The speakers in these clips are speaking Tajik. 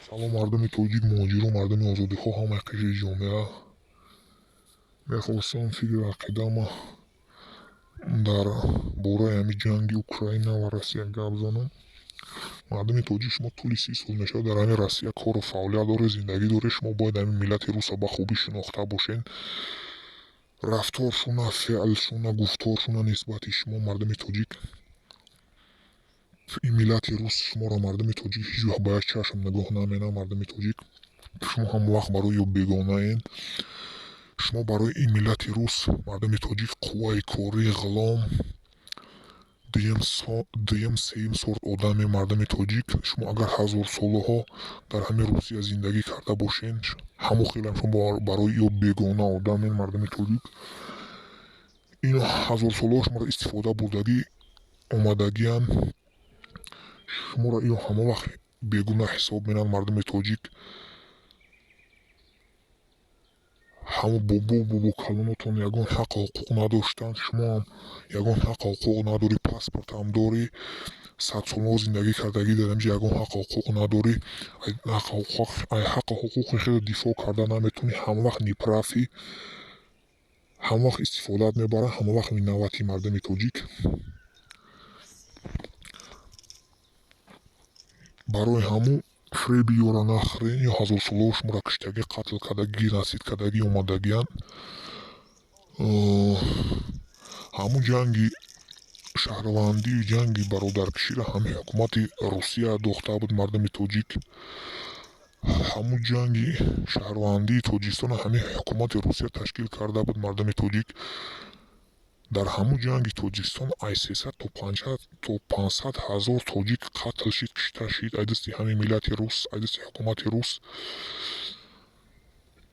Салом, мардуми тоҷик, муҳоҷиру мардуми озодихоҳ, ҳамаи қишри ҷомеа. Мехостам фикру ақидама дар бораи ҳамин ҷанги Украина ва Россия гап занам. Мардуми тоҷик, шумо тӯли 30 сол мешавад дар ҳамин Россия кору фаъолият доред, зиндагӣ доред. Шумо бояд ҳамин миллати руса ба хубӣ шинохта бошед. Рафторшуна, феълшуна, гуфторшуна нисбати шумо, мардуми тоҷик. Ин миллати рус шуморо, мардуми тоҷик, ҳеҷ вақт ба як чашм нигоҳ наменад, мардуми тоҷик. Шумо ҳамон вақт барои ё бегонаед. Шумо барои ин миллати рус, мардуми тоҷик, қувваи корӣ, ғулом, дуюм, сеюм сорт одаме, мардуми тоҷик. Шумо агар ҳазорсолаҳо дар ҳамин Русия зиндагӣ карда бошед, ҳамон хелам шумо барои ё бегона одамед, мардуми тоҷик. Ино ҳазорсолаҳо шуморо истифода бурдагӣ омадагианд. Шуморо ино ҳамон вақт бегуна ҳисоб менанд, мардуми тоҷик. Ҳамон бобо бобокалонотон ягон ҳаққу ҳуқуқ надоштанд, шумоам ягон ҳаққу ҳуқуқ надорӣ, паспортам дорӣ, садсолаҳо зиндагӣ кардагӣ дар инҷа ягон ҳаққу ҳуқуқ надорӣ, ҳаққу ҳуқуқи худро дифоъ карда наметавонӣ, ҳамон вақт неправӣ, ҳамон вақт истифодаат мебаранд, ҳамон вақт виноватӣ, мардуми тоҷик. Барои ҳамун фреби ёра нахӯрен, ё ҳазорсолаҳо шуморо киштагӣ, қатл кардагӣ, геноцид кардагӣ омадагианд. Ҳамун ҷанги шаҳрвандию ҷанги бародаркиширо ҳамин ҳукумати Русия дохта буд, мардуми тоҷик. Ҳамун ҷанги шаҳрвандии Тоҷикистонро ҳамин ҳукумати Русия ташкил карда буд, мардуми тоҷик. Дар ҳамун ҷанги Тоҷикистон ай 300 то 500 ҳазор тоҷик қатл шид, кишта шид ай дасти ҳамин миллати рус, ай дасти ҳукумати рус.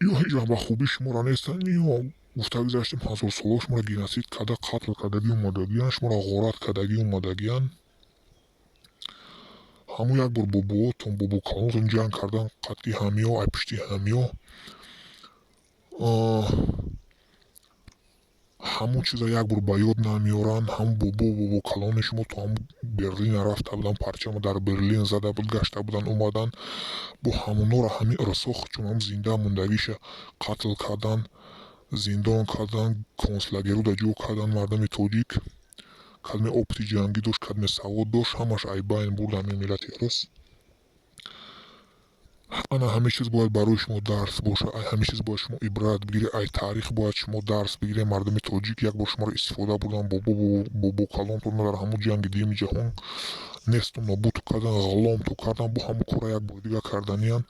Ё ҳеҷ вақт ба хубӣ шуморо нестанд, ё гуфта гузаштем, ҳазорсолаҳо шуморо геноцид карда, қатл кардагӣ омадагианд, шуморо ғорат кардагӣ омадагианд. Ҳамун як бор бобоотон, бобокалонотон ҷанг кардан қатъи ҳамиё, ай пушти ҳамиё. Ҳамун чиза як бор ба ёд намеоранд. Ҳамун бобо бобокалони шумо то ҳамун Берлина рафта буданд, парчама дар Берлин зада буд, гашта буданд, омаданд. Бо ҳамонҳоро ҳамин русҳо чун ҳам зинда мондагиша қатл карданд, зиндон карданд, концлагеруда ҷо карданд, мардуми тоҷик. Кадме опыти ҷангӣ дошт, кадме савод дошт, ҳамаш ай байн бурд ҳамин миллати рус. Ана ҳамин чиз бояд барои шумо дарс бошад, ай ҳамин чиз бояд шумо ибрат бигиред, ай таърих бояд шумо дарс бигиред, мардуми тоҷик. Як бор шуморо истифода бурданд, бобо бобокалонтон дар ҳамун ҷанги дуюми ҷаҳон несту нобуд кардан, ғуломту кардан, бо ҳамун кора як бори дигар карданиянд.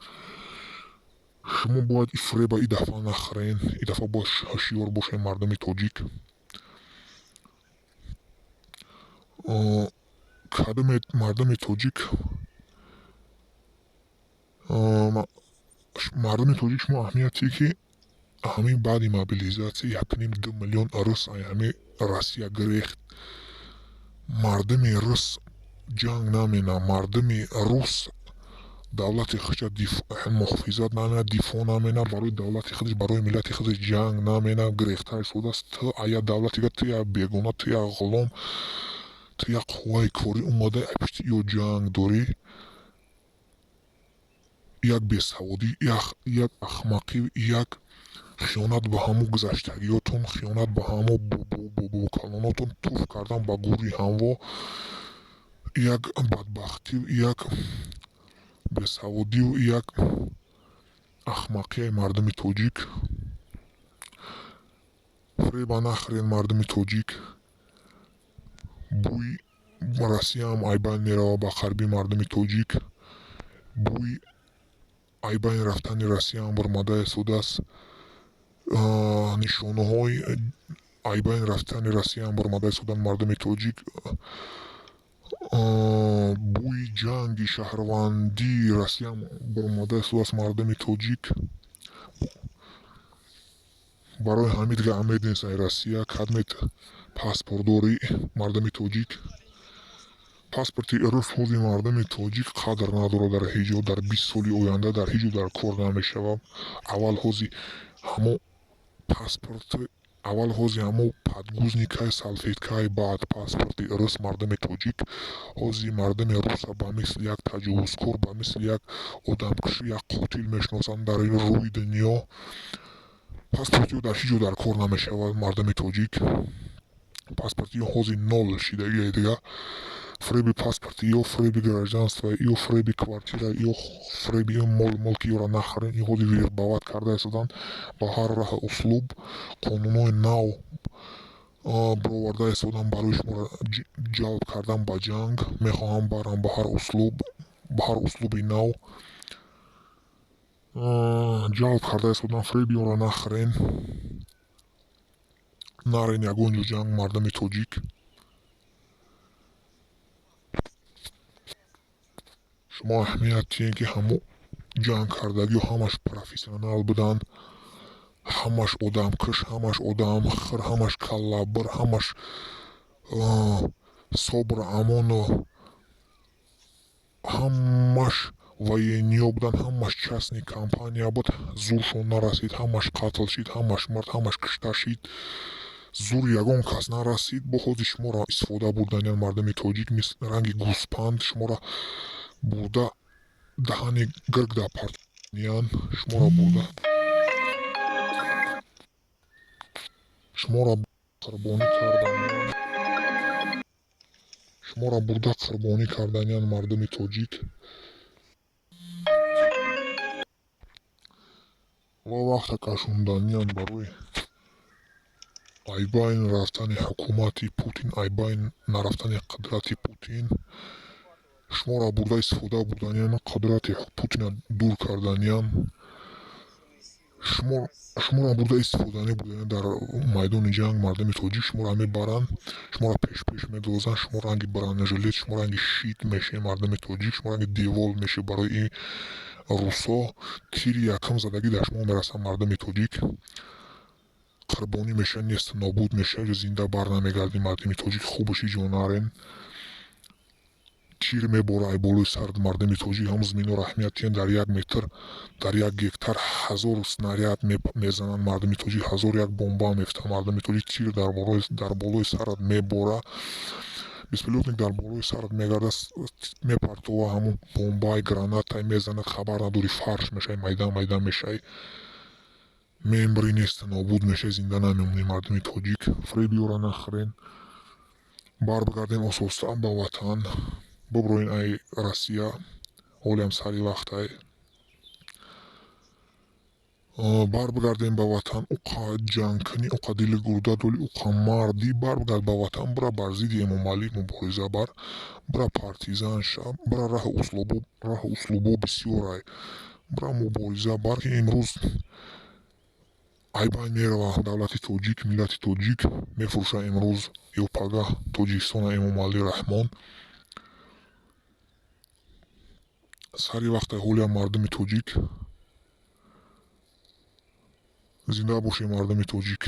Шумо бояд и фреба и дафъа нахӯрен, и дафъа бояд ҳушёр бошед, мардуми тоҷик. Кадоме мардуми тоҷик, мардуми тоҷик, шумо аҳамияте ки ҳамин баъди мобилизатсия 1,5-2 миллион рус ай ҳамин Россия гирехт. Мардуми рус ҷанг намена, мардуми рус давлати худша муҳофизат намена, дифоъ намена, барои давлати худаш, барои миллати худаш ҷанг намена, гирехта истодааст. Ту ая давлати ту як бегона, ту як ғулом, ту як қувваи корӣ омада ай пушти ё ҷанг дорӣ. Як бесаводӣ, як ахмақӣ, як хиёнат ба ҳамун гузаштагиётон, хиёнат ба ҳамун бобокалонотон, туф кардан ба гури ҳамво, як бадбахтӣ, як бесаводию як ахмақияи мардуми тоҷик. Фреба нахӯред, мардуми тоҷик. Бӯи Россияам ай байн меравад ба қариби, мардуми тоҷик. Бӯи ай байн рафтани Россияам баромада истодааст. Нишонаҳои ай байн рафтани Россияам баромада истоданд, мардуми тоҷик. Бӯи ҷанги шаҳрвандии Россияам баромада истодааст, мардуми тоҷик. Барои ҳамин дига умед нест ай Россия. Кадмет паспорт дорӣ, мардуми тоҷик. Паспорти рус ҳози, мардуми тоҷик, қадр надорад дар ҳеҷ ҷо, дар 20 соли оянда дар ҳеҷ ҷо дар кор намешавад. Аввал ҳози ҳамон паспорти Аввал ҳози ҳамо подгузникай, салфеткай, баъд паспорти рус мардуми тоҷик. Ҳози мардуми руса ба мисли як таҷовузкор, ба мисли як одамкуш, як қотил мешиносанд дар рӯи дунё. Паспорти ӯ дар ҳеҷ ҷо дар кор намешавад мардуми тоҷик. Паспорти ё ҳози нол шидагия дига. Фреби паспорти ё фреби гражданство ё фреби квартира ё фреби мол мулки ёро нахарен. Ин ҳози вербовать карда истоданд ба ҳар раҳу услуб. Қонунҳои нав бароварда истоданд барои шуморо ҷалб кардан ба ҷанг. Мехоҳам барам ба ҳар услуб, ба ҳар услуби нав ҷалб карда истоданд. Фреби ёро нахарен, нарен ягон ҷо ҷанг мардуми тоҷик. Шумо аҳамият диҳем, ки ҳамо ҷанг кардагиҳо ҳамаш профессионал буданд, ҳамаш одамкуш, ҳамаш одамхӯр, ҳамаш каллабир, ҳамаш собр амону ҳамаш военниё буданд, ҳамаш частный компания буд. Зуршон нарасид, ҳамаш қатл шид, ҳамаш мурд, ҳамаш кушта шид. Зур ягон кас нарасид. Бо ҳози шуморо истифода бурданиан мардуми тоҷик мисли ранги гӯспанд шуморо бурда даҳани гирг дапартиян, шуморо бурда шуморо қурбонӣ карданиан, шуморо бурда қурбонӣ карданиан мардуми тоҷик. Ва вақта кашонданиан барои айбайн рафтани ҳукумати Путин, айбайн нарафтани қудрати Путин. Шуморо бурда истифода бурданиан, қудрати Путина дур карданиан. Шуморо бурда истифода бурданиан дар майдони ҷанг мардуми тоҷик. Шуморо мебаранд, шуморо пешпеш медозанд, шумо ранги бронежилет, шумо ранги щит мешавед мардуми тоҷик, шумо ранги девол мешавед барои ин русо. Тири якум задагӣ дар шумо мерасад мардуми тоҷик. Қурбонӣ мешавед, нест нобуд мешавед, зинда бар намегардед мардуми тоҷик. Хубаш ҳеҷ ҷо нарен. Тир мебора ай болои сард мардуми тоҷик. Ҳамун зиминҳоро аҳамият диҳем, дар як метр, дар як гектар 1000 снаряд мезананд мардуми тоҷик, 1001 бомба мефтад мардуми тоҷик. Тир дар болои сарат мебора, беспилотник дар болои сарат мегардад, мепартова ҳамун бомбаи гранатай мезанад, хабар надорӣ, фарш мешавӣ, майда майда мешавӣ, мембри нест, нобуд мешавӣ, зинда намемонӣ мардуми тоҷик. Фреби ёро нахӯрен, барбигардем ососта ба ватан, биброен ай Россия, ҳолиам сари вақтай. Барбигардем ба ватан, уқа ҷанг кунӣ, уқа дили гурда дорӣ, уқа мардӣ, барбигард ба ватан, бира бар зидди Эмомалӣ мубориза бар, бира партизан ша, бира раҳу услубо бисёрай, бира мубориза бар, ки имрӯз айбайн мерава давлати тоҷик, миллати тоҷик мефурӯша имрӯз ё пагаҳ Тоҷикистона Эмомалӣ Раҳмон. Сари вақтай ҳолиам мардуми тоҷик. Зинда бошед мардуми тоҷик.